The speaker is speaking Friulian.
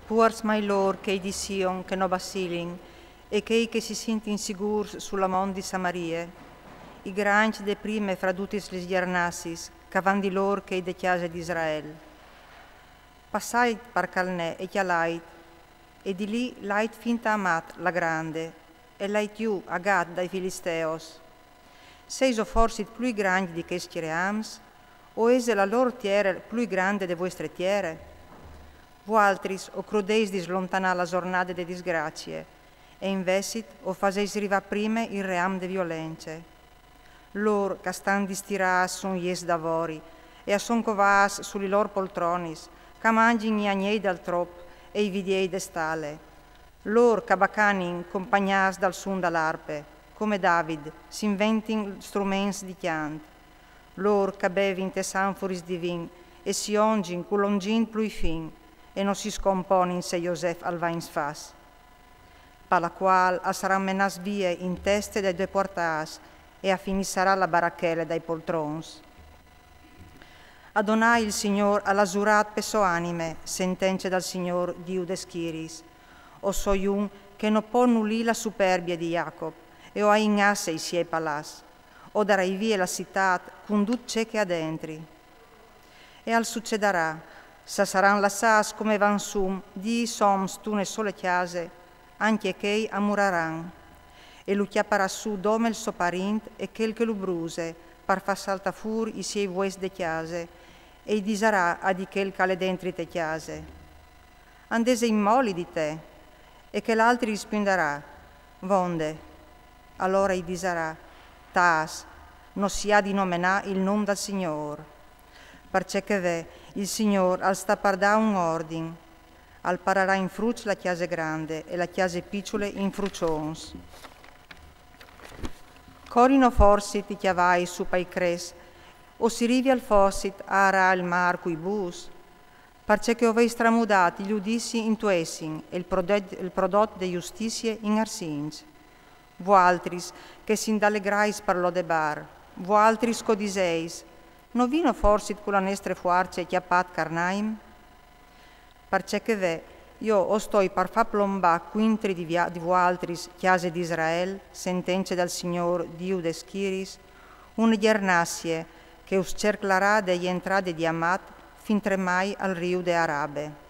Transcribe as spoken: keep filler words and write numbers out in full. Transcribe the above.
Puars mai lôr chei di Sion che no bacilin, e chei che si sintin sigûrs sul mont di Samarie, i grancj de prime fra dutis lis gjernassis, ch'a van di lôr chei de cjase di Israel. Passait par Calnè e cjalait, e di li lait fin ta Amat la grande, e lait jù a Gat dai Filisteos. Sêso forsit plui grancj di chescj reams? O ese la lôr tiere plui grande de vuestre tiere? Vualtris o crodês di slontanâ la zornade de disgracie, e invezit o fasês rivâ prime il ream de violence. Lôr ch'a stan distirâts sun jets davori, e a son covâts su li lôr poltronis, ch'a mangjin i agnei dal trop e i vidiei de stale. Lôr ch'a bacanin compagnâts dal sun da l'arpe, come David, s'inventin struments di cjant. Lôr ch'a bevin tes anforis di vin, e si ongjin cul ongint plui fin, e no si scomponin se Josef al va in sfas. Pa la cuâl a saran menâts vie in teste dai dopuartâts, e a finissarà la barachele dai poltrons. A donâi il Signôr al à zurât pe sô anime, sentence dal Signôr Diu des schiriis: O soi un che no pò nulî la superbie di Jacop, e o ai in asse i siei palaçs. O darai vie la citât cun dut ce ch'a à dentri. E al sucedarà, s'a saran lassâts come vansum dîs oms tu une sole cjase, ancje chei a muraran. E lu cjaparà sù dome il so parint e chel che lu bruse, par fâ saltâ fûr i siei vuescj de cjase, e i disarà a di chel ch'al è dentri te cjase: Ande ese in moli di te? E chel altri rispuindarà: Vonde. Alore i disarà: Tâs, no si à di nomenâ il non dal Signôr. Parcè che ve, il Signôr al sta par dâ un ordin: al pararà in fruçs la cjase grande e la cjase piçule in fruçons. Corino forsit i cjavai su pai crets, o si rivial forsit a arâ il mâr cui bûs? Parcè che o vês tramudât il judizi in tuessin e il prodot, il prodot de justizie in arsinç. Vualtris che si indalegrais par Lodebar, vualtris ch'o disês: No vino forsit cu la nestre fuarce cjapât Carnaim? Parcè che ve, jo o stoi par fâ plombâ cuintri di via-, di vualtris, cjase di Israel, sentence dal Signôr Diu des schiriis, une gjernassie che us cerclarà de jentrade di Amat fin tremai al riu de Arabe.